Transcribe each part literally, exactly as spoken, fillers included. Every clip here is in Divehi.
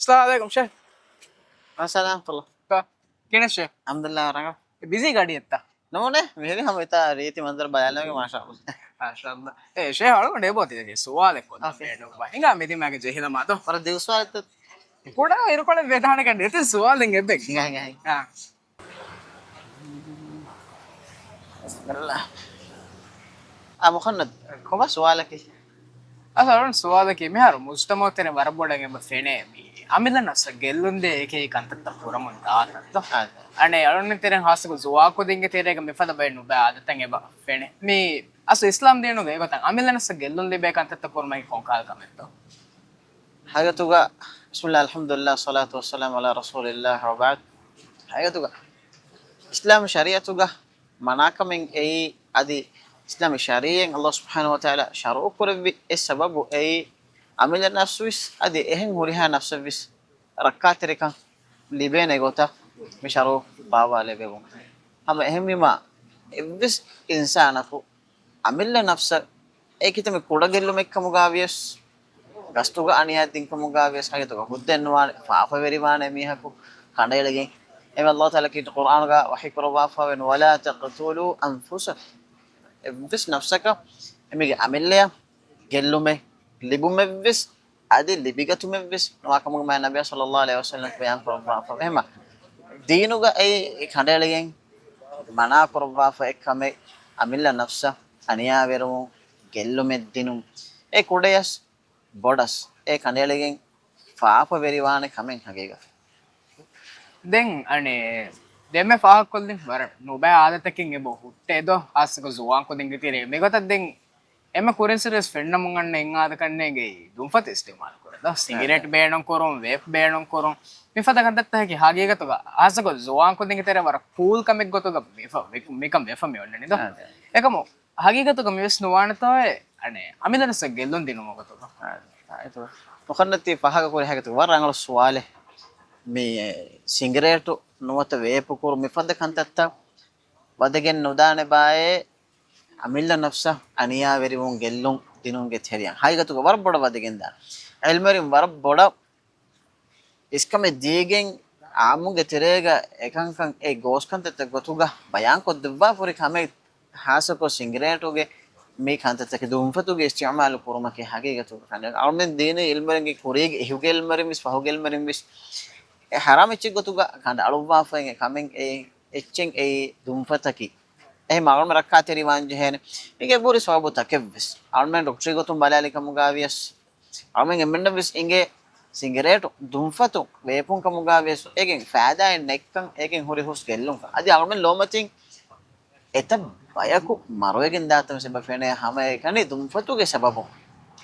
އައްސަލާމު ޢަލައިކުމް ޝޭޚް. ވަޢަލައިކުމް އައްސަލާމް ވަރަޙްމަތުﷲ. ކިހިނެއް ޝޭޚް؟ އަލްޙަމްދުލިﷲ ވަރަށް. އެ ބިޒީ ގަޑިއެއްތަ؟ ނޫނޭ، މިހެރީ ހަމަ އެތާ ރީތި މަންޒަރު ބަލާލަމެ މާޝާﷲ. މާޝާﷲ. އޭ ޝޭޚް އަޅުގަނޑު އެބައޮތީ ދެން ސުވާލެއް ކޮށްލަން ބޭނުންވާ. ހިނގާ މި ދިމާގެ ޖެހިލަމާ ދޯ. ވަރަށް ދިގު ސުވާލެއްތަ؟ ކުޑަ އިރުކޮޅެއް ވެދާނެ ކަން ދެތި ސުވާލެއް އެބެ. ހިނގާ، ހިނގާ، ހިނގާ. އާ. އާ، މުޙައްމަދު، ކޮބާ ސުވާލަކީ؟ އަސް އަޅުން ސުވާލަކީ މިހާރު މުޖްތަމަޢު ތެރެ ވަރަށް ބޮޑަށް އެބަ ފެނޭ މި އަމިއްލަ ނަފްސަށް ގެއްލުން ދޭ އެކި ކަންތައްތައް ކުރަމުން ދާތަންތޯ. އާ. އަނެއް އަޅުން ތެރެ ހާއްސަކޮށް ޒުވާން ކުދިންގެ ތެރޭގަ މިފަދަ ބައެއް ނުބައި އާދަތައް އެބަ ފެނޭ. މި އަސް އިސްލާމް ދީނުގެ އެގޮތަށް އަމިއްލަ ނަފްސަށް ގެއްލުން ލިބޭ ކަންތައްތައް ކުރުމަކީ ކޮން ކަހަލަ ކަމެއްތޯ؟ ހަގީގަތުގަ، بسم الله، الحمد لله، الصلاة والسلام على رسول الله، وبعد. ހަގީގަތުގަ، އިސްލާމް ޝަރީޢަތުގަ މަނާކަމެއް އެއީ، އަދި އިސްލާމް ޝަރީޢަތް ﷲ ސުބްޙާނަހޫ ވަތަޢާލާ ޝަރުޢު ކުރެއްވި އެއް ސަބަބު އެއީ، އަމިއްލަ ނަފްސުވެސް އަދި އެހެން ހުރިހާ ނަފްސެއްވެސް ރައްކާތެރިކަން ލިބޭނެ ގޮތަށް މި ޝަރުޢު ބާއްވާލެވެވުން. ހަމަ އެހެންވީމާ، އެއްވެސް އިންސާނަކު އަމިއްލަ ނަފްސަށް އެކިތަންމެ ކުޑަ ގެއްލުމެއްކަމުގަވިޔަސް، ގަސްތުގަ އަނިޔާ ދިންކަމުގަވިޔަސް، ހަގީގަތުގަ ހުއްދައެއްނުވާނެ، ފާފަވެރިވާނެ މީހަކު ކަނޑައެޅިގެން. އެމެ ﷲ ތަޢާލާ ކީރިތި ޤުރްއާނުގަ ވަޙީ ކުރައްވާފަވެ، "ولا تقتلوا أنفسكم." އެއްވެސް ނަފްސަކަށް އެމީގެ އަމިއްލަޔަށް ގެއްލުމެއް ލިބުމެއްވެސް އަދި ލިބިގަތުމެއްވެސް ނުވާކަމުގެ މާތް ނަބިއްޔާ ޞައްލައްލާހު ޢަލައިހި ވަސައްލަމް ބަޔާން ކުރައްވާފަ. އެހެމަ ދީނުގައި ކަނޑައެޅިގެން މަނާ ކުރައްވާފަ އެއްކަމެއް އަމިއްލަ ނަފްސަށް އަނިޔާވެރިވުން، ގެއްލުމެއް ދިނުން. އެ ކުޑަޔަސް ބޮޑަސް އެ ކަނޑައެޅިގެން ފާފަވެރިވާނެ ކަމެއް ހަގީގަތު. ދެން އަނެއް ދެންމެ ފާހަގަކޮށްލިން ވަރަށް ނުބައި އާދަތަކެއް އެބަ ހުއްޓޭ ދޯ، ހާއްސަކޮށް ޒުވާން ކުދިންގެ ތެރޭ. މިގޮތަށް ދެން އެންމެ ކުރިން ސުރެސް ފެންނަމުން އަންނަ އެއް އާދަކަންނޭގެ ދުންފަތު އިސްތިޢުމާލު ކުރަން ދޯ. ސިނގިރޭޓް ބޭނުން ކުރުން، ވޭޕް ބޭނުން ކުރުން. މިފަދަ ކަންތައްތަކަކީ ހަގީގަތުގަ ހާއްސަކޮށް ޒުވާން ކުދިންގެ ތެރޭ ވަރަށް ކޫލް ކަމެއް ގޮތުގަ މިފަ-، މި-، މިކަން ވެފަ މި އޮންނަނީ ދޯ. އާ. އެކަމު ހަގީގަތުގަ މިވެސް ނުވާނެތޯއޭ، އަނެއް އަމިއްލަ ނަފްސަށް ގެއްލުން ދިނުމުގަ ތޯ. އާ، އާ، އެތޯ. މުޙައްމަދު ތި ފާހަގަކުރި ހަގީގަތުގަ ވަރަށް ރަނގަޅު ސުވާލެއް. މި ސިނގިރޭޓު ނުވަތަ ވޭޕު ކުރު މިފަދަ ކަންތައްތައް ވަދެގެން ނުދާނެ ބާއޭ، އަމިއްލަ ނަފްސަށް އަނިޔާވެރިވުން ގެއްލުން ދިނުންގެ ތެރެއިން. ހަގީގަތުގަ ވަރަށް ބޮޑަށް ވަދެގެން ދާނެ. ޢިލްމުވެރިން ވަރަށް ބޮޑަށް އިސްކަމެއް ދީގެން އާއްމުގެ ތެރޭގަ އެކަންކަން އެ ގޯސް ކަންތައްތައް ގޮތުގަ ބަޔާންކޮށްދެއްވާފަ ހުރި ކަމެއް، ހާއްސަކޮށް ސިނގިރޭޓުގެ މި ކަންތައްތަކެއް ދުންފަތުގެ އިސްތިޢުމާލު ކުރުމަކީ ހަގީގަތުގަ ކަނޑައެޅުން. އަޅުމެން ދީނީ ޢިލްމުވެރިންގެ ކުރީގެ އިހުގެ ޢިލްމުވެރިންވެސް ފަހުގެ ޢިލްމުވެރިންވެސް އެ ޙަރާމް އެއްޗެއް ގޮތުގަ ކަނޑައަޅުއްވާފައި އެ ކަމެއް އެ އެއްޗެއް އެއީ ދުންފަތަކީ. އެހެން އަޅުމެން ރައްކާތެރިވާން ޖެހޭނެ. މީގެ ބުރި ސަބަބުތަކެއްވެސް. އަޅުމެން ޑޮކްޓަރީ ގޮތުން ބަލާލި ކަމުގަވިޔަސް، އަޅުމެން އެންމެންނަށްވެސް އިނގޭ ސިނގިރޭޓު ދުންފަތު ވޭޕުން ކަމުގަވިޔަސް އޭގެން ފައިދާއެއް ނެތްކަން، އޭގެން ހުރި ހުސް ގެއްލުންކަން. އަދި އަޅުމެން ލޯމަތިން އެތައް ބަޔަކު މަރުވެގެން ދާތަން ވެސް އެބަ ފެނޭ ހަމައެކަނި ދުންފަތުގެ ސަބަބުން.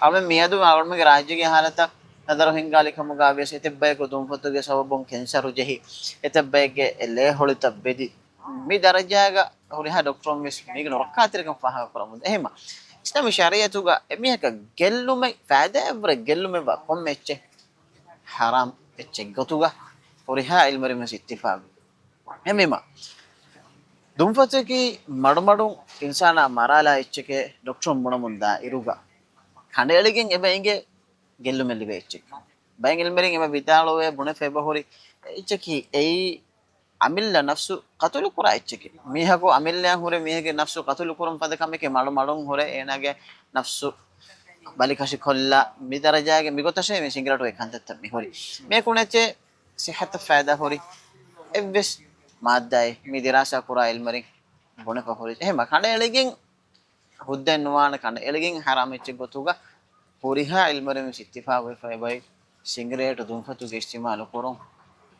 އަޅުމެން މިއަދު އަޅުމެންގެ ރާއްޖޭގެ ހާލަތަށް ނަޒަރު ހިންގާލި ކަމުގަވިޔަސް އެތައް ބަޔަކު ދުންފަތުގެ ސަބަބުން ކެންސަރު ޖެހި، އެތައް ބައެއްގެ އެ ލޭ ހޮޅިތައް ބެދި، މި ދަރަޖާގަ ހުރިހާ ޑޮކްޓަރުން ވެސް މީގެ ނުރައްކާތެރިކަން ފާހަގަ ކުރަމުން. އެހެމަ އިސްލާމީ ޝަރީޢަތުގަ އެމީހަކަށް ގެއްލުމެއް ފައިދާއެއްވުރެ ގެއްލުމެއްވާ ކޮންމެ އެއްޗެއް ޙަރާމް އެއްޗެއް ގޮތުގަ ހުރިހާ ޢިލްމުވެރިން ވެސް އިއްތިފާގު. އެހެމަ ދުންފަތަކީ މަޑުމަޑުން އިންސާނާ މަރާލާ އެއްޗެކޭ ޑޮކްޓަރުން ބުނަމުން ދާ އިރުގަ ކަނޑައެޅިގެން އެބަ އިނގޭ ގެއްލުމެއް ލިބޭ އެއްޗެއް. ބައެއް ޢިލްމުވެރިން އެބަ ވިދާޅުވޭ ބުނެފަ އެބަހުރި އެއްޗަކީ އެއީ އަމިއްލަ ނަފްސު ޤަތުލު ކުރާ އެއްޗެކޭ. މީހަކު އަމިއްލައަށް ހުރެ މީހެއްގެ ނަފްސު ޤަތުލު ކުރުން ފަދަ ކަމެކޭ މަޑުމަޑުން ހުރެ އޭނާގެ ނަފްސު ބަލިކަށިކޮށްލާ މި ދަރަޖާގެ މިގޮތަށޭ މި ސިނގިރޭޓުގެ ކަންތައްތައް މި ހުރި. މިއަކު ނެތޭ ސިއްޙަތަށް ފައިދާ ހުރި އެއްވެސް މާއްދާއެއް މި ދިރާސާ ކުރާ ޢިލްމުވެރިން ބުނެފަ ހުރި. އެހެމަ ކަނޑައެޅިގެން ހުއްދައެއް ނުވާނެ ކަނޑައެޅިގެން ޙަރާމް އެއްޗެއް ގޮތުގަ ހުރިހާ ޢިލްމުވެރިން ވެސް އިއްތިފާގުވެފަ އެބައި ސިނގިރޭޓު ދުންފަތުގެ އިސްތިޢުމާލު ކުރުން.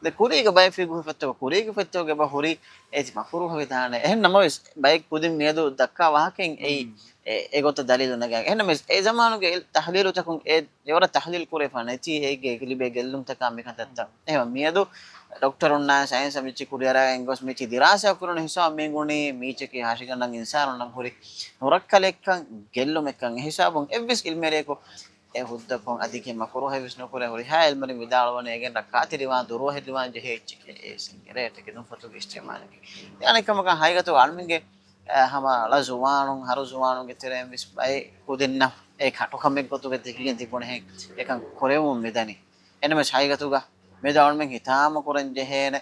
ދެ ކުރީގެ ބައެއް ފިޤުހު ފޮތްތަކު، ކުރީގެ ފޮތްތަކުގަ އެބަ ހުރި އޭތި މަކުރޫހަވެ ދާނެ. އެހެން ނަމަވެސް ބައެއް ކުދިން މިއަދު ދައްކާ ވާހަކައިން އެއީ އެ، އެގޮތަށް ދަލީލު ނަގާ. އެހެންނަމަވެސް އެ ޒަމާނުގެ ތަޙްލީލުތަކުން އެ އެވަރަށް ތަޙްލީލް ކުރެފަ ނެތީ އޭގެ ލިބޭ ގެއްލުންތަކާ މިކަންތައްތައް. އެހެން މިއަދު ޑޮކްޓަރުންނާ ސައިންސް މިއްޗި ކުރިއަރާގެން ގޮސް މިއްޗި ދިރާސާ ކުރުނު ހިސާބު މި ގުނީ މީޗަކީ ހަށިގަނޑަށް އިންސާނުންނަށް ހުރި ނުރައްކަލެއްކަން، ގެއްލުމެއްކަން. އެހިސާބުން އެއްވެސް ޢިލްމުވެރިޔަކު އެ ހުއްދަކޮށް އަދި ކި މަކުރޫހެއްވެސް ނުކުރޭ. ހުރިހާ ޢިލްމުވެރިން ވިދާޅުވަނީ އޭގެން ރައްކާތެރިވާން ދުރުވެހިލުވާން ޖެހޭ އެއްޗެކޭ އެ ސިނގިރޭޓަކީ ދުންފަތުގެ އިސްތިޢުމާލަކީ. އެއާނެ ކަމަކަށް ހަގީގަތުގަ އަޅުމެންގެ އެ، ހަމަ ޅަ ޒުވާނުން، ހަރު ޒުވާނުންގެ ތެރެއިން ވެސް ބައެއް ކުދިންނަށް އެ ކަޓުކަމެއް ގޮތުގަ ދެކިގެން ތިބުނެހެން އެކަން ކުރެވުމުން މިދަނީ. އެނަމެސް ހަގީގަތުގަ މިއަދު އަޅުމެން ހިތާމަ ކުރަން ޖެހޭނެ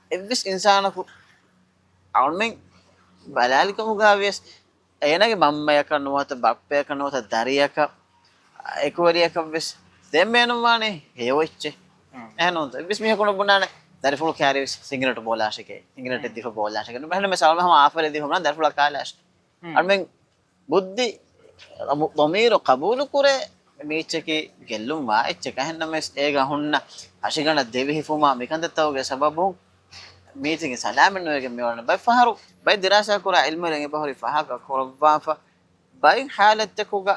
އެއްވެސް އިންސާނަކު އަޅުމެން ބަލާލިކަމުގަ ވިޔަސް، އޭނާގެ މަންމަޔަކަށް ނުވަތަ ބައްޕަޔަކަށް ނުވަތަ ދަރިޔަކަށް، އެކުވެރިޔަކަށް ވެސް ދޭން ބޭނުންވާނެ ހެޔޮ އެއްޗެއް. އެހެން ނޫންތަ؟ އެއްވެސް މީހަކު ނުބުނާނެ ދަރިފުޅު ކާރި ވެސް ސިނގިރޭޓު ބޯލާށެކޭ، ސިނގިރޭޓެއް ދީފަ ބޯލާށެކޭ. ނުބުނާނެ މިސާލު ހަމަ އާފަރެއް ދީފަ ބުނާ ދަރިފުޅަށް ކާލާށެ. އަޅުމެން ބުއްދި، ޟަމީރު ޤަބޫލު ކުރޭ މީއްޗަކީ ގެއްލުން ވާ އެއްޗެއް. އެހެންނަމަވެސް އޭގަ ހުންނަ ހަށިގަނޑަށް ދެވިހިފުމާ މިކަންތައްތަކުގެ ސަބަބުން މީތިންގެ ސަލާމަތް ނުވެގެން މިވަނީ. ބައެއް ފަހަރު ބައެއް ދިރާސާ ކުރާ ޢިލްމުވެރިން އެބަހުރި ފާހަގަ ކުރައްވާފަ، ބައެއް ޙާލަތްތަކުގަ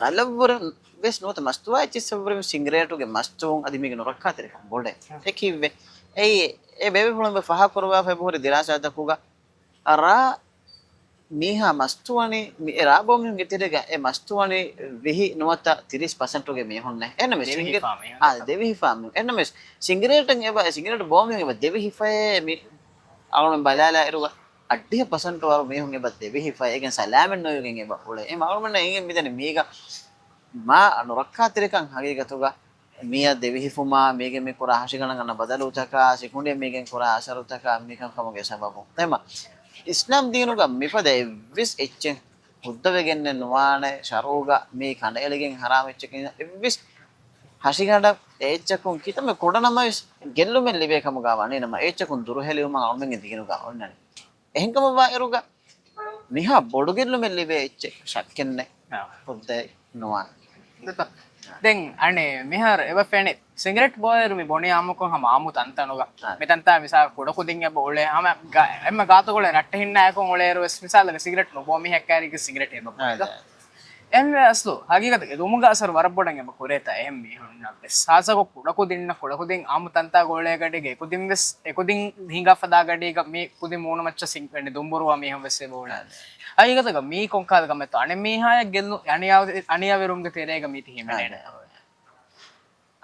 ރަލަށްވުރެ ވެސް ނުވަތަ މަސްތުވާ އެއްޗިއްސަށްވުރެ ސިނގިރޭޓުގެ މަސްތުވުން އަދި މީގެ ނުރައްކާތެރިކަން ބޮޑޭ. އެ ކީއްވެ؟ އެއީ އެ ބޭބެފުޅުން ފާހަގަ ކުރައްވާފަ އެބަހުރި ދިރާސާތަކުގަ ރާ މީހާ މަސްތުވަނީ، މި-، އެ ރާ ބޯ މީހުންގެ ތެރޭގަ އެ މަސްތުވަނީ ވިހި ނުވަތަ ތިރީސް ޕަސެންޓުގެ މީހުންނޭ. އެހެންނަމަވެސް ދެވިހި ސިނގި-، ފާ މީހުން. އާ، ދެވިހި ފާ މީހުން. އެހެންނަމަވެސް ސިނގިރޭޓަށް އެބަ، އެ ސިނގިރޭޓު ބޯ މީހުން އެބަ ދެވިހިފައޭ މި އަޅުމެން ބަލާލާ އިރުގަ އަށްޑިހަ ޕަސެންޓު ވަރު މީހުން އެބަ ދެވިހިފައޭ، އޭގެން ސަލާމަތް ނުވެގެން އެބަ އުޅޭ. އެ އަޅުމެންނަށް އެނގެން މިދަނީ މީގަ މާ ނުރައްކާތެރިކަން ހަގީގަތުގަ މިއަށް ދެވިހިފުމާ، މީގެ މި ކުރާ ހަށިގަނޑަށް އަންނަ ބަދަލުތަކާ، ސިކުނޑިއަށް މީގެން ކުރާ އަސަރުތަކާ، މިކަންކަމުގެ ސަބަބުން. ދެމަ، އިސްލާމް ދީނުގަ މިފަދަ އެއްވެސް އެއްޗެއް ހުއްދަވެގެންނެއް ނުވާނެ، ޝަރުޢުގަ މީ ކަނޑައެޅިގެން ހަރާމް އެއްޗެއް އެއްވެސް ހަށިގަނޑަށް އެ އެއްޗަކުން ކިތަންމެ ކުޑަނަމަވެސް ގެއްލުމެއް ލިބޭ ކަމުގަ ވަނީނަމަ، އެ އެއްޗަކުން ދުރުހެލިވުމަށް އަޅުމެންގެ ދީނުގަ އޮންނަނީ. އެހެންކަމަށްވާއިރުގަ މިހާ ބޮޑު ގެއްލުމެއް ލިބޭ އެއްޗެއް ޝައްކެއްނެއް. ހުއްދައެއް ނުވާނެ. ދެތަ؟ ދެން އަނެއް މިހާރު އެބަ ފެނި ސިނގިރޭޓް ބޯއިރު މި ބޮނީ އާއްމުކޮށް ހަމަ އާއްމު ތަންތަނުގަ. މިތަންތާ މިސާލަށް ކުޑަކުދިން އެބަ އުޅޭ ހަމަ ގާ-، އެންމެ ގާތުގަ އުޅޭ ނައްޓެހިންނާއެކު އުޅޭއިރު ވެސް މިސާލަކަށް ސިނގިރޭޓް ނުބޯ މީހެއް ކައިރީގަ ސިނގިރޭޓް އެބަ ބޯ. އެހެންވެ އަސްލު ހަގީގަތުގަ އެ ދުމުގަ އަސަރު ވަރަށް ބޮޑަށް އެބަ ކުރޭތާ އެހެން މީހުންނަށް ވެސް. ހާއްސަކޮށް ކުޑަކުދިންނަށް ކުޑަކުދިން އާއްމު ތަންތާގަ އުޅޭ ގަޑީގަ އެކުދިން ވެސް އެކުދިން ހިނގާ ފަދާ ގަޑީގަ މި ކުދިން މޫނުމައްޗަށް ސިނގި-، ދުނބުރުވާ މީހުން ވެސް އެބަ އުޅޭ. ހަގީގަތުގަ މީ ކޮން ކަހަލަ ކަމެއްތޯ؟ އަނެއް މީހާޔަށް ގެއްލު-، އަނިޔާ-، އަނިޔާވެރިވުމުގެ ތެރޭގަ މީތި ހިމެނޭނެ.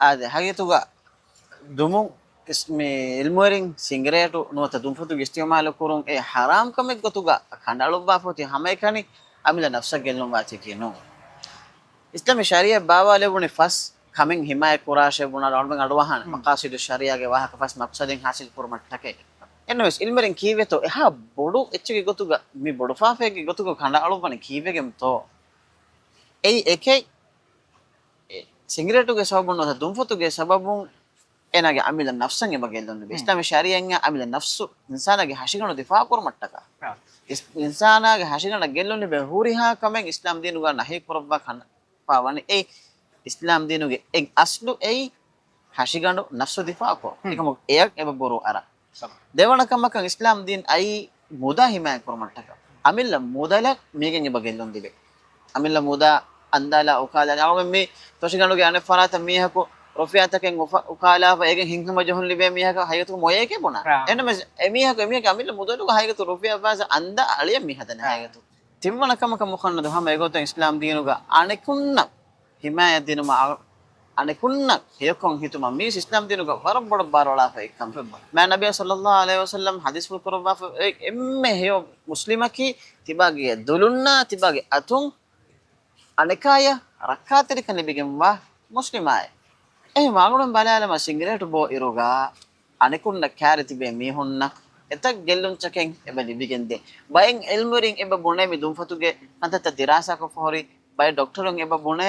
އާދެ، ހަގީގަތުގަ ދުމުން އިސް-، މި ޢިލްމުވެރިން ސިނގިރޭޓު ނުވަތަ ދުންފަތުގެ އިސްތިޢުމާލު ކުރުން އެ ޙަރާމް ކަމެއް ގޮތުގަ ކަނޑައަޅުއްވާފަ އޮތީ ހަމައެކަނި އަމިއްލަ ނަފްސަށް ގެއްލުން ވާތީކީ ނޫން. އިސްލާމީ ޝަރީޢަތް ބާވާލެވުނީ ފަސް ކަމެއް ހިމާޔަތް ކުރާށޭ ބުނާ އަޅުމެން އަޑުއަހާނެ. މަޤާޞިދު ޝަރީޢާގެ ވާހަކަ ފަސް މަޤްޞަދެއް ޙާޞިލް ކުރުމަށްޓަކައި. އެންނަމަވެސް ޢިލްމުވެރިން ކީއްވެތޯ އެހާ ބޮޑު އެއްޗެއްގެ ގޮތުގަ މި ބޮޑު ފާފައެއްގެ ގޮތުގަ ކަނޑައަޅުއްވަނީ ކީއްވެގެންތޯ؟ އެއީ އެކެއް ސިނގިރޭޓުގެ ސަބަބުން ނުވަތަ ދުންފަތުގެ ސަބަބުން އޭނާގެ އަމިއްލަ ނަފްސަށް އެބަ ގެއްލުން ލިބޭ. އިސްލާމީ ޝަރީޢަތް އަމިއްލަ ނަފްސު އިންސާނާގެ ހަށިގަނޑު ދިފާޢު ކުރުމަށްޓަކާ. އިސް-، އިންސާނާގެ ހަށިގަނޑަށް ގެއްލުން ލިބޭ ހުރިހާ ކަމެއް އިސްލާމް ދީނުގަ ނަހީ ކުރައްވާ ކަން ފާވަނީ. އެއީ އިސްލާމް ދީނުގެ އެއް އަސްލު އެއީ ހަށިގަނޑު ނަފްސު ދިފާޢުކޮށް. އެކަމަކު އެޔަށް އެބަ ބުރޫ އަރާ. ދެވަނަ ކަމަކަށް އިސްލާމް ދީން އައީ މުދާ ހިމާޔަތް ކުރުމަށްޓަކާ. އަމިއްލަ މުދަލަށް މީގެން އެބަ ގެއްލުން ލިބޭ. އަމިއްލަ މުދާ އަންދާލާ އުކާލާ އަޅުމެން މި ތޮށިގަނޑުގެ އަނެއް ފަރާތަށް މީހަކު ރުފިޔާތަކެއް އުފަ-، އުކާލާފަ އޭގެން ހިތްހަމަޖެހުން ލިބޭ މީހަކަށް ހަގީގަތުގަ މޮޔައެކޭ ބުނާ. އެންނަމަވެސް އެމީހަކު އެމީހަކު އަމިއްލަ މުދަލުގަ ހަގީގަތު ރުފިޔާ ފައިސާ އަންދާ އަޅިއެއް މި ހަދަނީ ހަގީގަތު. ތިންވަނަ ކަމަކަށް މުޙައްމަދު ހަމަ އެގޮތަށް އިސްލާމް ދީނުގަ އަނެކުންނަށް ހިމާޔަތް ދިނުމަށް އަ-، އަނެކުންނަށް ހެޔޮކޮށް ހިތުމަށް މީސް އިސްލާމް ދީނުގަ ވަރަށް ބޮޑަށް ބާރުއަޅާފަ އެއްކަން. މާތް ނަބިއްޔާ ޞައްލައްލާހު ޢަލައިހި ވަސައްލަމް ޙަދީޘްފުޅު ކުރައްވާފަ އެ-، އެންމެ ހެޔޮ މުސްލިމަކީ ތިބާގެ ދުލުންނާ ތިބާގެ އަތުން އަނެކާޔަށް ރައްކާތެރިކަން ލިބިގެންވާ މުސްލިމާއެއް. އެހެންވީމަ އަޅުގަނޑު ބަލާލަމާ ސިނގިރޭޓު ބޯ އިރުގަ އަނެކުންނަށް ކާރި ތިބޭ މީހުންނަށް އެތައް ގެއްލުންތަކެއް އެބަ ލިބިގެންދޭ. ބައެއް ޢިލްމުވެރިން އެބަ ބުނޭ މި ދުންފަތުގެ ކަންތައްތައް ދިރާސާކޮށްފަ ހުރި ބައެއް ޑޮކްޓަރުން އެބަ ބުނޭ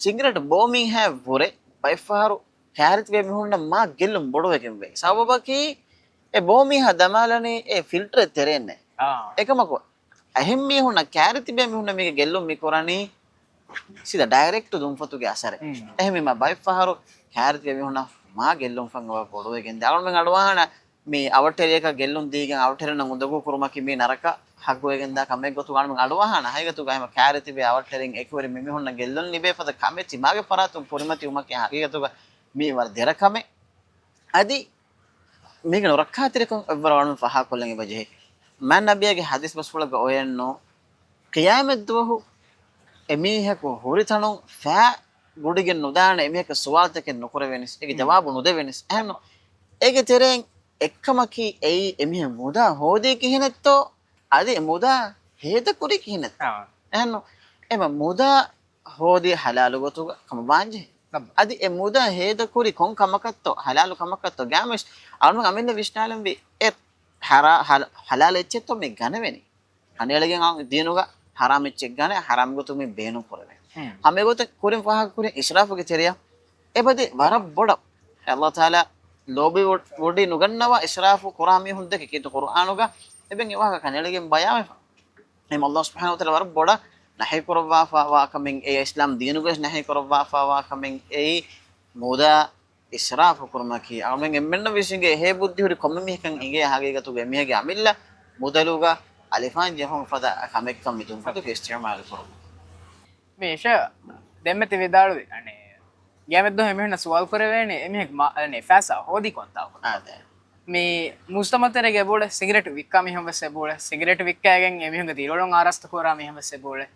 ސިނގިރޭޓު ބޯ މީހާއަށްވުރެ ބައެއްފަހަރު ކާރި ތިބޭ މީހުންނަށް މާ ގެއްލުން ބޮޑުވެގެންވޭ. ސަބަބަކީ އެ ބޯ މީހާ ދަމާލަނީ އެ ފިލްޓަރެއް ތެރޭންނޭ. އާ. އެކަމަކު އެހެން މީހުންނަށް ކާރި ތިބޭ މީހުންނަށް މީގެ ގެއްލުން މި ކުރަނީ ސީދާ ޑައިރެކްޓު ދުންފަތުގެ އަސަރެއް. އެހެންވީމަ ބައެއްފަހަރު ކާރި ތިބޭ މީހުންނަށް މާ ގެއްލުން ފަން އެބަ ބޮޑުވެގެންދޭ. އަޅުމެން އަޑުއަހާނަ މި އަވަށްޓެރިއަކަށް ގެއްލުން ދީގެން އަވަށްޓެރިންނަށް އުނދަގޫ ކުރުމަކީ މީ ނަރަކަ ހައްގުވެގެންދާ ކަމެއް ގޮތުގަ އަޅުމެން އަޑުއަހާނަ. ހަގީގަތުގަ އެހެން ކާރި ތިބޭ އަވަށްޓެރިން އެކުވެރި މި މީހުންނަށް ގެއްލުން ލިބޭ ފަދަ ކަމެއް ތިމާގެ ފަރާތުން ކުރިމަތިވުމަކީ ހަގީގަތުގަ މީ ވަރަށް ދެރަ ކަމެއް. އަދި މީގެ ނުރައްކާތެރިކަން އެއްވަރަށް އަޅުމެން ފަހާ ކޮށްލަން އެބަ ޖެހޭ. މާތް ނަބިއްޔާގެ ޙަދީޘް ބަސްފުޅަކަށް އޮވެއެއްނު، ޤިޔާމަތްދުވަހު އެމީހަކު ހުރިތަނުން ފައި ގުޑިގެން ނުދާނެ، އެމީހަކަށް ސުވާލުތަކެއް ނުކުރެވެނީސް، އޭގެ ޖަވާބު ނުދެވެނީސް. އެހެންނު، އޭގެ ތެރެއިން އެއްކަމަކީ އެއީ އެމީހަކު މުދާ ހޯދީ ކިހިނެއްތޯ، އަދި އެ މުދާ ހޭދަކުރީ ކިހިނެއްތޯ. އެހެންނު، އެމަ މުދާ ހޯދީ ޙަލާލު ގޮތުގަ ކަމަށް ވާންޖެހޭ. އަދި އެ މުދާ ހޭދަކުރި ކޮން ކަމަކަށްތޯ، ހަލާލު ކަމަކަށްތޯ، ގާމެސް އަޅުން އަމިއްލަ ވިސްނާލަންވީ އެ ހަރާ-، ހަލ-، ހަލާލު އެއްޗެއްތޯ މި ގަނެވެނީ. ކަނޑައެޅިގެން އަ، ދީނުގަ ހަރާމް އެއްޗެއް ގަނެ، ހަރާމް ގޮތުން މި ބޭނުން ކުރެވޭ. ހަމަ އެގޮތަށް ކުރިން ފާހަގަ ކުރިން އިސްރާފުގެ ތެރެއަށް އެބަދި ވަރަށް ބޮޑަށް އެ ﷲ ތަޢާލާ ލޯބި ވޮ-، ވޮޑި ނުގަންނަވާ އިސްރާފު ކުރާ މީހުން ދެކެ ކީރިތި ޤުރުއާނުގަ އެބަ އެ ވާހަކަ ކަނޑައެޅިގެން ބަޔާވެފަ. އެހެން ﷲ ސުބްޙާނަހޫ ވަތަޢާލާ ވަރަށް ބޮޑަށް ނަހީ ކުރައްވާފަ ވާ ކަމެއް، އެ އިސްލާމް ދީނުގައި ނަހީ ކުރައްވާފަ ވާ ކަމެއް އެއީ މުދާ އިސްރާފު ކުރުމަކީ. އަޅުމެން އެންމެންނަށް ވިސްނިގެން އެހޭ ބުއްދި ހުރި ކޮންމެ މީހަކަށް އިނގޭ ހަގީގަތުގަ އެމީހެއްގެ އަމިއްލަ މުދަލުގަ އަލިފާން ޖެހުން ފަދަ ކަމެއްކަން މި ދުންފަތުގެ އިސްތިޢުމާލު ކުރުން. މި އިޝާ ދެންމެ ތި ވިދާޅުވި، އަނެ، ގޭމެއްދޯ އެމީހުންނަށް ސުވާލު ކުރެވޭނެ، އެމީހެއް މާ-، އަނެ، ފައިސާ ހޯދީ ކޮންތާކުން؟ އާދެ. މި މުޖްތަމަޢު ތެރޭގަ އެބައުޅޭ، ސިގަރެޓް ވިއްކާ މީހުން ވެސް އެބައުޅޭ، ސިގަރެޓް ވިއްކާގެން އެމީހުންގެ ދިރިއުޅުން އާރާސްތު ކުރާ މީހުން ވެސް އެބައުޅޭ.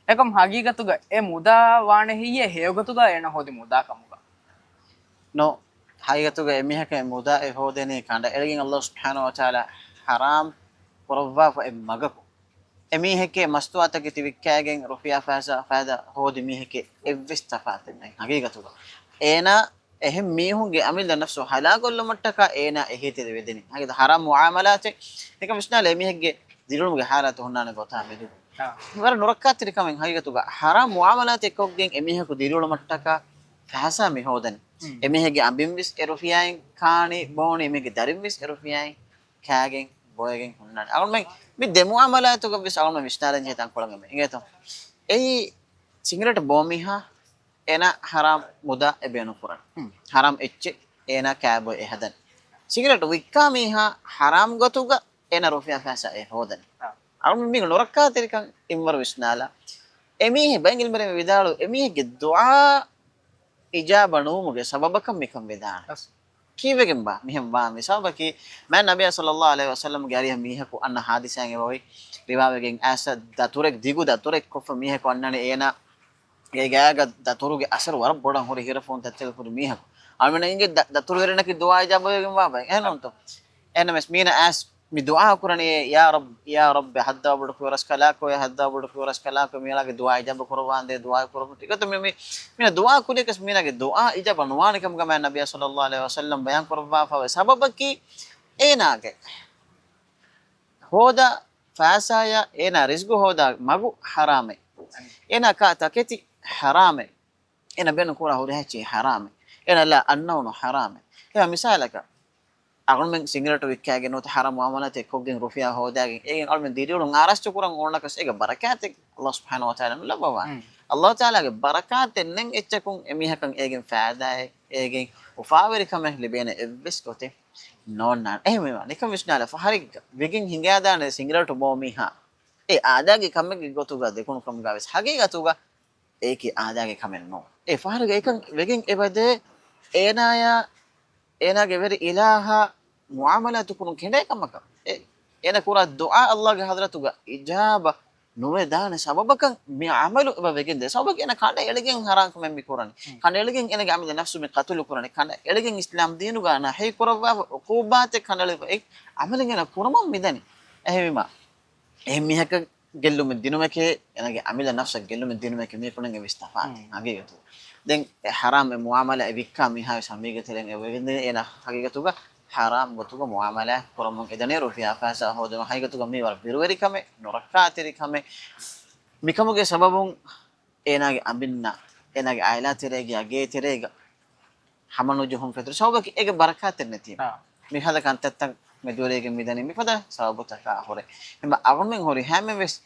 އެކަމް ހަގީގަތުގަ އެ މުދާ ވާނެ ހެއްޔޭ ހެޔޮގޮތުގަ އޭނަ ހޯދި މުދާ ކަމުގަ؟ ނޯ، ހަގީގަތުގަ އެމީހަކަށް އެ މުދާ އެ ހޯދޭނީ ކަނޑައެޅިގެން ﷲ ސުބްޙާނަހޫ ވަތަޢާލާ ޙަރާމް ކުރައްވާފަ އެއް މަގަކު. އެމީހެކޭ މަސްތުވާތަކެތި ވިއްކާގެން ރުފިޔާ ފައިސާ ފައިދާ ހޯދި މީހެކޭ އެއްވެސް ތަފާތެއް ނެތް ހަގީގަތުގަ. އޭނާ އެހެން މީހުންގެ އަމިއްލަ ނަފްސު ހަލާކުކޮށްލުމަށްޓަކާ އޭނާ އެހީތެރި ވެދެނީ. ހަގީގަތު ޙަރާމް މުޢާމަލާތެއް. އެކަމް ވިސްނާލަ އެމީހެއްގެ ދިރިއުޅުމުގެ ޙާލަތު ހުންނާނެ ގޮތާ މެދު. އާ. ވަރަށް ނުރައްކާތެރި ކަމެއް ހަގީގަތުގަ. ޙަރާމް މުޢާމަލާތެއް ކޮށްގެން އެމީހަކު ދިރިއުޅުމަށްޓަކާ ފައިސާ މި ހޯދަނީ. ހުން. އެމީހެއްގެ އަނބިން ވެސް އެ ރުފިޔާއިން ކާނީ ބޯނީ، އެމީހެއްގެ ދަރިން ވެސް އެ ރުފިޔާއިން ކާގެން ބޮއެގެން ހުންނާނެ. އަޅުމެން މި ދެ މުޢާމަލާތުގަ ވެސް އަޅުމެން ވިސްނާލަން ޖެހޭ ތަންކޮޅެއް އެމެ. އިނގޭތޯ؟ އެއީ ސިގަރެޓް ބޯ މީހާ އޭނާ ޙަރާމް މުދާ އެ ބޭނުން ކުރަން. ހުން. ޙަރާމް އެއްޗެއް އޭނާ ކާބޮއެ އެ ހަދަން. ސިގަރެޓް ވިއްކާ މީހާ ޙަރާމް ގޮތުގަ އޭނާ ރުފިޔާ ފައިސާ އެ ހޯދަން. އާ. އަޅުމެން މީގެ ނުރައްކާތެރިކަން އިންވަރު ވިސްނާލާ. އެމީހެއް ބައެއް ޢިލްމުވެރިން ވިދާޅު އެމީހެއްގެ ދުޢާ އިޖާބަ ނުވުމުގެ ސަބަބަކަށް މިކަން ވެދާނެ. ކީއްވެގެންބާ މިހެން ވާންވީ؟ ސަބަބަކީ މާތް ނަބިއްޔާ ޞައްލައްލާހު ޢަލައިހި ވަސައްލަމްގެ އަރިހަށް މީހަކު އަންނަ ޙާދިސާއެއް އެބައޮތް ރިވާވެގެން އައިސް ދަތުރެއް، ދިގު ދަތުރެއް ކޮށްފަ މީހަކު އަންނަނީ އޭނާ ގެ ގާގަ ދަތުރުގެ އަސަރު ވަރަށް ބޮޑަށް ހުރި ހިރަފޫން ތައްތަލަކު ހުރި މީހަކު. އަޅުމެން އިނގޭ ދަ-، ދަތުރު އެރެނަކީ ދުޢާ އިޖާބަވެގެން ވާ ބައެއް. އެހެންނޫންތޯ؟ އެހެންނަމަވެސް މީނަ އައިސް މި ދުޢާ ކުރަނީ، ޔާ ރައްބް، ޔާ ރައްބް، ހައްދާ ބޮޑު ކުރަސްކަލާކޯ، ހައްދާ ބޮޑު ކުރަސްކަލާކޯ، މީނާގެ ދުޢާ އިޖާބަ ކުރައްވާނދޭ، ދުޢާ ކުރަމުން. އެގޮތަށް މި، މި، މީނަ ދުޢާ ކުރިޔަކަސް މީނާގެ ދުޢާ އިޖާބަ ނުވާނެ ކަމުގަ މާތް ނަބިއްޔާ ޞައްލައްލާހު ޢަލައިހި ވަސައްލަމް ބަޔާން ކުރައްވާފަވޭ. ސަބަބަކީ އޭނާގެ ހޯދާ ފައިސާޔާ އޭނާ ރިޒްގު ހޯދާ މަގު ޙަރާމެއް. އޭނާ ކާ ތަކެތި ޙަރާމެއް. އޭނަ ބޭނުން ކުރާ ހުރިހާ އެއްޗެއް ޙަރާމެއް. އޭނަ ލާ އަންނައުނު ޙަރާމެއް. އެހެން މިސާލަކަށް، އަޅުމެން ސިނގިރޭޓު ވިއްކާގެން ނުވަތަ ޙަރާމް މުޢާމަލާތެއް ކޮށްގެން ރުފިޔާ ހޯދާގެން އޭގެން އަޅުމެން ދިރިއުޅުން އާރާސްތު ކުރަން އޮންނަކަސް އޭގެ ބަރަކާތެއް ﷲ ސުބްޙާނަހޫ ވަތަޢާލާ ނުލައްވަވާނެ. ﷲ ތަޢާލާގެ ބަރަކާތެއް ނެތް އެއްޗަކުން އެމީހަކަށް އޭގެން ފައިދާއެއް، އޭގެން އުފާވެރިކަމެއް ލިބޭނެ އެއްވެސް ގޮތެއް ނޯންނާނެ. އެހެންވީމަ، ނިކަން ވިސްނާލަ ފަހަރެއްގަ ވެގެން ހިނގާދާނެ ސިނގިރޭޓު ބޯ މީހާ އެ އާދައިގެ ކަމެއްގެ ގޮތުގަ ދެކުނު ކަމުގަ ވެސް ހަގީގަތުގަ އެއީކީ އާދައިގެ ކަމެއް ނޫން. އެ ފަހަރުގަ އެކަން ވެގެން އެބަދޭ އޭނާޔާ އޭނާގެ ވެރި އިލާހާ މުޢާމަލާތު ކުރުން ކެނޑޭ ކަމަކަށް. އެ، އޭނަ ކުރާ ދުޢާ ﷲގެ ޙަޟްރަތުގަ އިޖާބަ ނުވެދާނެ ސަބަބަކަށް މި ޢަމަލު އެބަ ވެގެންދޭ. ސަބަބަކީ އޭނަ ކަނޑައެޅިގެން ޙަރާމް ކަމެއް މި ކުރަނީ. ހުން. ކަނޑައެޅިގެން އޭނަގެ އަމިއްލަ ނަފްސު މި ޤަތުލު ކުރަނީ. ކަނޑައެޅިގެން އިސްލާމް ދީނުގަ ނަހީ ކުރައްވާފަ ޢުޤޫބާތެއް ކަނޑައެޅިފަ އެ ޢަމަލެއް އޭނަ ކުރަމުން މިދަނީ. އެހެންވީމަ، އެހެން މީހަކަށް ގެއްލުމެއް ދިނުމެކޭ، އޭނަގެ އަމިއްލަ ނަފްސަށް ގެއްލުމެއް ދިނުމެކޭ މީކުނެން އެއްވެސް ތަފާތެއް ހުން. ހަގީގަތުގަ. ދެން އެ ޙަރާމް އެ މުޢާމަލާ އެ ވިއްކާ މީހާ ވެސް ހަމީގަތެރެން އެ ވެގެންދޭ އޭނަ ހަގީގަތުގަ ޙަރާމް ގޮތުގަ މުޢާމަލާ ކުރަމުން އެދަނީ ރުފިޔާ ފައިސާ ހޯދުމަށް. ހަގީގަތުގަ މީ ވަރަށް ބިރުވެރި ކަމެއް، ނުރައްކާތެރި ކަމެއް. މިކަމުގެ ސަބަބުން އޭނާގެ އަނބިންނަށް، އޭނާގެ އާއިލާ ތެރޭގެ ގޭ ތެރޭގަ ހަމަނުޖެހުން ފެތުރި ސަބަބަކީ އޭގެ ބަރަކާތެއް ނެތީމަ. އާ. މިފަދަ ކަންތައްތައް މެދުވެރިވެގެން މިދަނީ މިފަދަ ސަބަބުތަކާ ހުރެ. އެމަ އަޅުމެން ހުރި ހަމަވެސް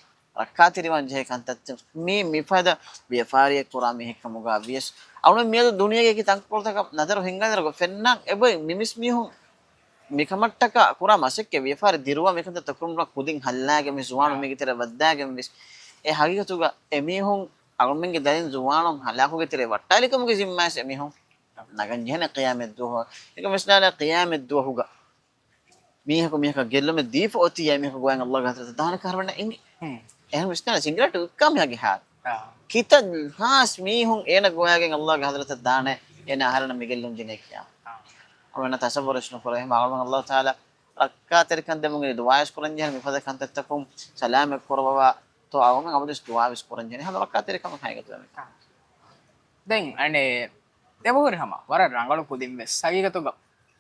ރައްކާތެރިވާން ޖެހޭ ކަންތައްތައް މީ މިފަދަ ވިޔަފާރިއެއް ކުރާ މީހެއްކަމުގަ ވިޔަސް އަޅުމެން މިއަދު ދުނިޔޭގެ ތަންކޮޅުތަކަށް ނަޒަރު ހިންގާދިނަރުގަ ފެންނަން އެބައި ނިމިސް މީހުން މިކަމަށްޓަކާ ކުރާ މަސައްކަތް ވިޔަފާރި ދިރުވާ މިކަންތައް ތަކުރުމުން ކުދިން ހައްލާގެން ވެސް ޒުވާނު މީގެ ތެރެ ވައްދާގެން ވެސް އެ ހަގީގަތުގަ އެމީހުން އަޅުމެންގެ ދަރިން ޒުވާނުން ހަލާކުގެ ތެރެ ވައްޓާލިކަމުގެ ޒިންމާވެސް އެމީހުން ނަގަން ޖެހޭނެ ޤިޔާމަތްދުވަހު. އެކަމް ވިސްނާލާ ޤިޔާމަތްދުވަހުގަ މީހަކު މީހަކަށް ގެއްލުމެއް ދީފަ އޮތީ އެމީހަކު ގޮވައިގެން ﷲގެ ޙަޟްރަތަށް ދާނެ ކަހަރަމެންނަށް އިނގޭ. ހުން. އެހެން ވިސްނާލާ ސިނގިރޭޓު ވިއްކާ މީހާގެ ޙާލު. އާ. ކިތައް ހާސް މީހުން އޭނަ ގޮވައިގެން ﷲގެ ޙަޟްރަތަށް ދާނެ އޭނަ އަހަރެންނަށް މި ގެއްލުން ޖެހޭ ކިޔާ. އާ. އަޅުމެންނަށް ތަޞައްވަރުވެސް ނުކުރޭ. އެހެން އަޅުމެން ﷲ ތަޢާލާ ރައްކާތެރިކަން ދެމުން ދުޢާވެސް ކުރަން ޖެހޭނެ މިފަދަ ކަންތައްތަކުން ސަލާމަތް ކުރައްވަވާތޯ އަޅުމެން އަބަދުވެސް ދުޢާވެސް ކުރަން ޖެހޭނެ. ހަމަ ރައްކާތެރިކަމަށް ހަގީގަތުގަ މި. ދެން އަނެއް ދެބަހުރި ހަމަ ވަރަށް ރަނގަޅު ކުދިން ވެސް ހަގީގަތުގަ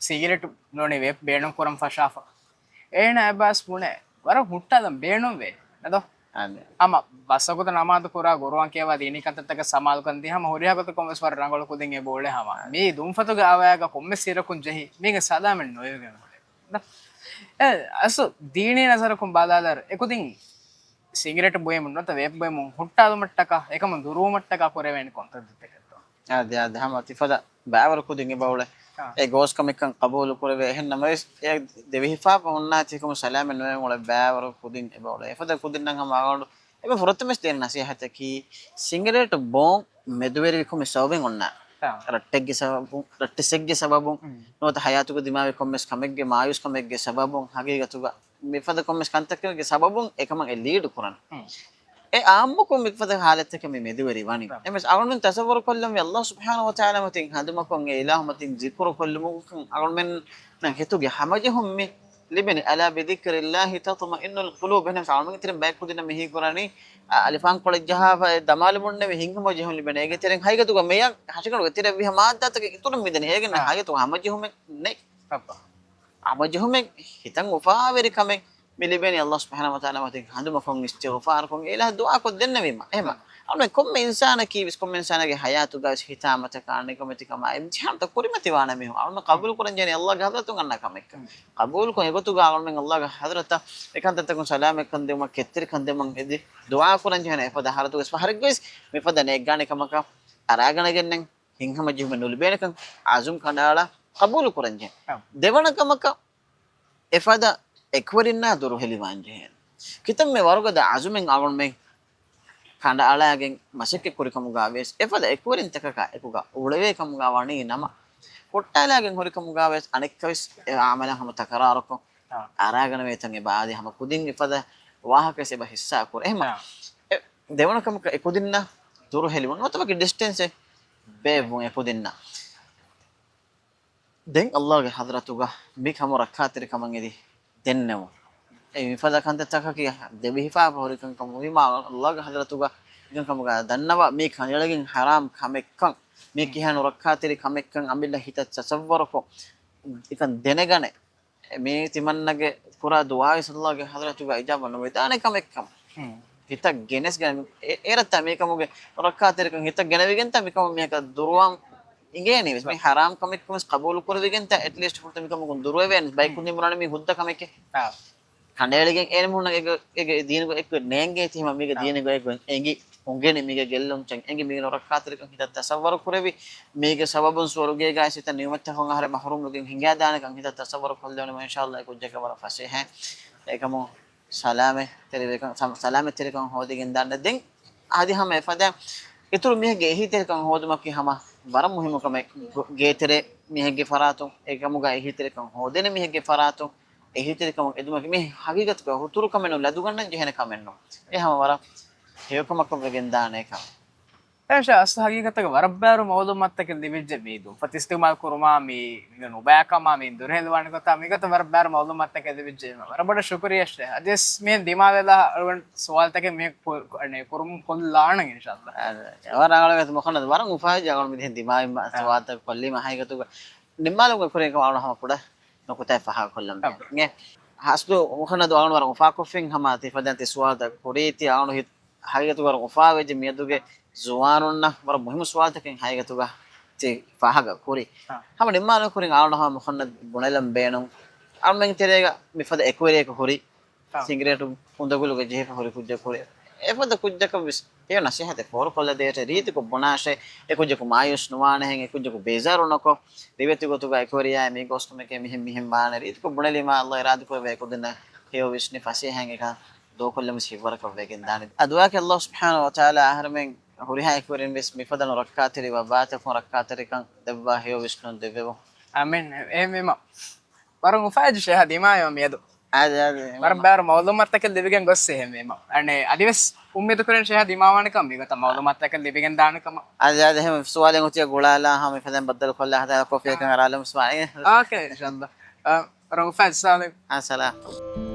ސިގިރެޓު ނޫނީ ވޭޕް ބޭނުން ކުރަން ފަށާފަ. އޭނާ އެބާސް ބުނޭ ވަރަށް ހުއްޓާލަން ބޭނުންވޭ ނަދޯ. ހަމަ ބަސް ވަގުތު ނަމާދު ކުރާ، ގުރުއާން ކިޔަވާ، ދީނީ ކަންތައްތަކަށް ސަމާލުކަން ދީ ހަމަ ހުރިހާ ގޮތަކުން ވެސް ވަރަށް ރަނގަޅު ކުދިން އެބަ އުޅޭ ހަމަ. މީ ދުންފަތުގެ އަވަޔާގަ ކޮންމެ ސިއްރަކުން ޖެހި މީގެ ސަލާމަތް ނުވެވިގެން އުޅޭ. އެ، އަސްލު ދީނީ ނަޒަރަކުން ބަލާލާއިރު އެކުދިން ސިގިރެޓް ބުއިމުން ނުވަތަ ވޭޕް ބުއިމުން ހުއްޓާލުމަށްޓަކާ އެކަމުން ދުރުވުމަށްޓަކާ ކުރެވޭނެ ކޮންތައްތަކެއްތޯ؟ އާދެ، އާދެ، ހަމަ ތިފަދަ ބައިވަރު ކުދިން އެބަ އުޅޭ. އާ. އެ ގޯސް ކަމެއްކަން ޤަބޫލު ކުރެވޭ. އެހެން ނަމަވެސް، އެ ދެވިހިފާފަ ހުންނާތީ ކަމު ސަލާމަތް ނުވެ އުޅޭ ބައިވަރު ކުދިން އެބަ އުޅޭ. އެފަދަ ކުދިންނަށް ހަމަ އަޅުގަނޑު އެބަ ފުރަތަމަސް ދޭން ނަސީހަތަކީ، ސިނގިރޭޓު ބޯން މެދުވެރިވި ކޮންމެ ސަބަބެއް އޮންނާނެ. އާ. ރައްޓެއްގެ ސަބަބުން، ރައްޓެއްސެއްގެ ސަބަބުން، ނުވަތަ ހަޔާތުގަ ދިމާވި ކޮންމެސް ކަމެއްގެ، މާޔޫސް ކަމެއްގެ ސަބަބުން، ހަގީގަތުގަ މިފަދަ ކޮންމެސް ކަންތަކެއްގެ ސަބަބުން އެކަމަށް އެ ލީޑު ކުރަން. އެ އާއްމުކޮށް މިފަދަ ހާލަތްތަކެއް މި މެދުވެރި ވަނީ. އެމެސް އަޅުގަނޑު ތަސައްވަރު ކޮށްލަން މި ﷲ ސުބްޙާނަހޫ ވަތަޢާލާ މަތިން ހަނދުމަކޮށް އެ އިލާހު މަތިން ޒިކުރު ކޮށްލުމުގަ އަޅުމެންނަށް ހިތުގެ ހަމަޖެހުން މި ލިބެނީ. ألا بذكر الله تطمئن القلوب. އެހެން އަޅުމެންގެ ތެރެއިން ބައެއް ކުދިންނަށް މި ހީކުރަނީ، އަ، އަލިފާން ކޮޅެއް ޖަހާފަ އެ ދަމާލުމުންނެވި ހިތްހަމަޖެހުން ލިބެނީ. އޭގެ ތެރެއިން ހަގީގަތުގަ މެޔަށް ހަށިގަނޑުގެ ތެރެއަށް ވިހަ މާއްދާތަކެއް އިތުރަށް މިދެނީ. އޭގެން އާ. ހަގީގަތުގަ ހަމަޖެހުމެއް ނެތް. އައްބާ. ހަމަޖެހުމެއް، ހިތަށް އުފާވެރި ކަމެއް މި ލިބެނީ ﷲ ސުބްޙާނަހޫ ވަތަޢާލާ މަތިން ހަނދުމަކޮށް، އިސްތިޣުފާރުކޮށް، އެ އިލާހަށް ދުޢާކޮށް ދެންނެވީމަ. އެހެމަ. އަޅުގަނޑު ކޮންމެ އިންސާނަކީ ވެސް ކޮންމެ އިންސާނާގެ ހަޔާތުގަ ވެސް ހިތާމަތަކާ، ނިކަމެތިކަމާ، އިމްތިޙާންތައް ކުރިމަތިވާނެ މީހުން. އަޅުގަނޑު ޤަބޫލު ކުރަން ޖެހޭނީ ﷲގެ ޙަޟްރަތުން އަންނަ ކަމެއްކަން. ޤަބޫލުކޮށް އެގޮތުގަ އަޅުގަނޑުމެން ﷲގެ ޙަޟްރަތަށް އެކަންތައްތަކުން ސަލާމަތްކަން ދެވުމަށް، ކެތްތެރިކަން ދެވުމަށް އެދި ދުޢާ ކުރަން ޖެހޭނެ. އެފަދަ ޙާލަތުގަ ވެސް ފަހަރެއްގަ ވެސް މިފަދަ ނޭއްގާނެ ކަމަކަށް އަރާގަނެގެންނެން ހިތްހަމަޖެހުމެއް ނުލިބޭނެކަން ޢަޒުމް ކަނޑައަޅާ ޤަބޫލު ކުރަންޖެހޭ. އަ. ދެވަނަ ކަމަކަށް، އެފަދަ އެކުވެރިންނާ ދުރުހެލިވާންޖެހޭނެ. ކިތަންމެ ވަރުގަދަ ޢަޒުމެއް އަޅުގަނޑުމެން ކަނޑައަޅާގެން މަސައްކަތް ކުރިކަމުގަ ވެސް، އެފަދަ އެކުވެރިންތަކަކާ އެކުގަ އުޅެވޭ ކަމުގަ ވަނީ ނަމަ، ހުއްޓާލާގެން ހުރިކަމުގަ ވެސް އަނެއްކާވެސް އެ ޢަމަލަށް ހަމަ ތަކަރާރުކޮށް، އާ. އަރާގަނެވޭތަން އެބަ އާދޭ. ހަމަ ކުދިން އެފަދަ ވާހަކަވެސް އެބަ ޙިއްޞާ ކުރޭ. އެހެމަ އާ. އެ ދެވަނަ ކަމަކަށް އެ ކުދިންނަށް ދުރުހެލިވުން ނުވަތަ ވަކި ޑިސްޓެންސެއް ބޭއްވުން އެ ކުދިންނަށް. ދެން ﷲގެ ޙަޟްރަތުގަ މި ކަމު ރައްކާތެރިކަމަށް އެދި ދެންނެވުން. އެ މިފަދަ ކަންތައްތަކަކީ ދެވިހިފާފަ ހުރިކަންކަމު ވީމާ، ﷲގެ ޙަޟްރަތުގަ މިކަންކަމުގަ ދަންނަވާ މީ ކަނޑައެޅިގެން ޙަރާމް ކަމެއްކަން، މީ ކިހާނު ރައްކާތެރި ކަމެއްކަން އަމިއްލަ ހިތަށް ތަޞައްވަރުކޮށް، އެކަން ދެނެގަނެ، މީ ތިމަންނަގެ ކުރާ ދުޢާވެސް ﷲގެ ޙަޟްރަތުގަ އިޖާބަ ނުވެދާނެ ކަމެއްކަމަށް ހިތަށް ގެނެސްގެން، އެ-، އޭރަށްތާ މީކަމުގެ ރައްކާތެރިކަން ހިތަށް ގެނެވިގެންތާ މިކަމުން މީހަކަށް ދުރުވާން އިނގޭނީ ވެސް. މީ ޙަރާމް ކަމެއްކަން ވެސް ޤަބޫލު ކުރެވިގެންތާ އެޓްލީސްޓް ފުރަތަމަ މިކަމަކުން ދުރުވެވޭނެ. ބައިކުދިން ބުނާނެ މީ ހުއްދަ ކަމެކޭ. ކަނޑައެޅިގެން އޭނަ މީހުންނަށް އެގޮ-، އެގޮ-، ދީނުގަ އެއްގޮތް ނޭނގޭތީ ހަމަ މީގެ ދީނުގަ އެއްގޮތް އެނގި އުނގެނި މީގެ ގެއްލުން ޗަން އެނގި މީގެ ރައްކާތެރިކަން ހިތަށް ތަޞައްވަރު ކުރެވި މީގެ ސަބަބުން ސުވަރުގޭގައި ސިތަ ނިޢުމަތްތަކުން އަހަރެ މަޙްރޫމްވެގެން ހިނގާދާނެކަން ހިތަށް ތަޞައްވަރު ކޮށްލެވުނު. އިންޝާﷲ އެ ކުއްޖަކަށް ވަރަށް ފަސޭހަ އެކަމު ސަލާމަތްތެރިވެކަން، ސަ-، ސަލާމަތްތެރިކަން ހޯދިގެން ދާނެ. ދެން އަދި ހަމަ އެފަދަ އިތުރު މީހެއްގެ އެހީތެރިކަން ހޯދުމަކީ ހަމަ ވަރަށް މުހިއްމު ކަމެއް. ގޭތެރޭ މީހެއްގެ ފަރާތުން އެކަމުގަ އެހީތެރިކަން ހޯދޭނެ މީހެއްގެ ފަރާތުން އެހީތެރިކަމަށް އެދުމަކީ މީ ހަގީގަތުގަ ހުތުރު ކަމެއް ނޫން، ލަދުގަންނަން ޖެހޭނެ ކަމެއް ނޫން. އެ ހަމަ ވަރަށް ހެޔޮކަމަކަށް ވެގެން ދާނެ ކަމެއް. އޭޝާ، އަސްލު ހަގީގަތަކަށް ވަރަށް ބާރު މަޢުލޫމާތުތަކެއް ލިބިއްޖެ މީ ދުންފަތް އިސްތިޢުމާލު ކުރުމާ މީ ނުބައިކަމާ މީ ދުރުހެލިވާނެ ގޮތާ މިގޮތަށް ވަރަށް ބާރު މަޢުލޫމާތުތަކެއް ލިބިއްޖެ. ވަރަށް ބޮޑަށް ޝުކުރިއްޔާ އޭޝާ. އަދިވެސް މިހެން ދިމާވެލާ އަޅުގަނޑު ސުވާލުތަކެއް މި ކު-، ކުރުމުން ކޮށްލާނަން އިންޝާﷲ. އާ، ވަރަށް ރަނގަޅު ވަރަށް މުހައްމަދު ވަރަށް އުފާވެއްޖެ އަޅުގަނޑު މިދިހެން ދިމާވީމަ ސުވާލުތަކެއް ކޮށްލީމަ. ހަގީގަތުގަ ނިންމާލުމުގެ ކުރިން އަޅުގަނޑު ހަމަ ކުޑަ ނުކުތާއެއް ފާހަގަކޮށްލަން. އެ، އަސްލު މުހައްމަދު އަޅުގަނޑު ވަރަށް އުފާކޮށްފިން ހަމަ ތި ފަދައިން ތި ސުވާލުތައް ކުރީތީ އަޅުގަނޑު ހިތް ހަގީގަތުގަ ވަރަށް އުފާވެއްޖެ މިއަދުގެ ޒުވާނުންނަށް ވަރަށް މުހިއްމު ސުވާލުތަކެއް ހަގީގަތުގަ ތި ފާހަގަ ކުރީ. އާ. ހަމަ ނިންމާލުމުގެ ކުރިން އަޅުގަނޑު ހަމަ މުހައްމަދު ބުނެލަން ބޭނުން. އަޅުގަނޑުމެންގެ ތެރޭގަ މިފަދަ އެކުވެރިޔަކު ހުރި. އާ. ސިނގިރޭޓު އުނދަގުލުގަ ޖެހިފަ ހުރި ކުއްޖަކު ހުރި. އެފަދަ ކުއްޖަކަށް ވެސް ހެޔޮ ނަސޭހަތެއް ފޯރުކޮށްލަދޭށޭ. ރީތިކޮށް ބުނާށޭ. އެ ކުއްޖަކު މާޔޫސް ނުވާނެހެން، އެ ކުއްޖަކު ބޭޒާރު ނުކޮށް، ރިވެތި ގޮތުގަ އެކުވެރިޔާ މީ ގޯސްކަމެކޭ މިހެން މިހެން ވާނެ. ރީތިކޮށް ބުނެލީމާ ﷲ އިރާދަކުރެއްވިއްޔާ އެކުދިންނަށް ހެޔޮ ވިސްނި ފަސޭހައިން އެކަން ދޫކޮށްލަމުސް ހިތްވަރަކަށް ވެގެން ދާނެ. އަދުވާކި ﷲ ސުބްޙާނަހޫ ވަތަޢާލާ އަހަރެމެން ހުރިހާ އެކުވެރިން ވެސް މިފަދަ ނުރައްކާތެރި ވައްވާތަކުން ރައްކާތެރިކަން ދެއްވާ ހެޔޮ ވިސްނުން ދެއްވެވުން. އާމީން. އެހެންވީމަ ވަރަށް އުފާވެއްޖެ ޝޭހާ ދިމާވީމަ މިއަދު. އާދެ، އާދެ. ވަރަށް ބާރު މަޢުލޫމާތުތަކެއް ލިބިގެން ގޮއްސޭ އެހެންވީމަ. އަނެއް އަދިވެސް އުއްމީދު ކުރަން ޝޭހާ ދިމާވާނެ ކަމަށް މިގޮތަށް މަޢުލޫމާތުތަކެއް ލިބިގެން ދާނެ ކަމަށް. އާދެ، އާދެ، އެހެން ސުވާލެއް އޮތިއްޔާ ގުޅާލާ ހަމަ މިފަދައިން ބައްދަލު ކޮށްލާ ހަދާ ކޮފީއެއްކަން އަރާލަމު ސުވާލެއް. އޯކޭ، އިންޝާﷲ. އަ، ވަރަށް އުފާވެއްޖެ ސާލިމް. އާ، ސަލާމް.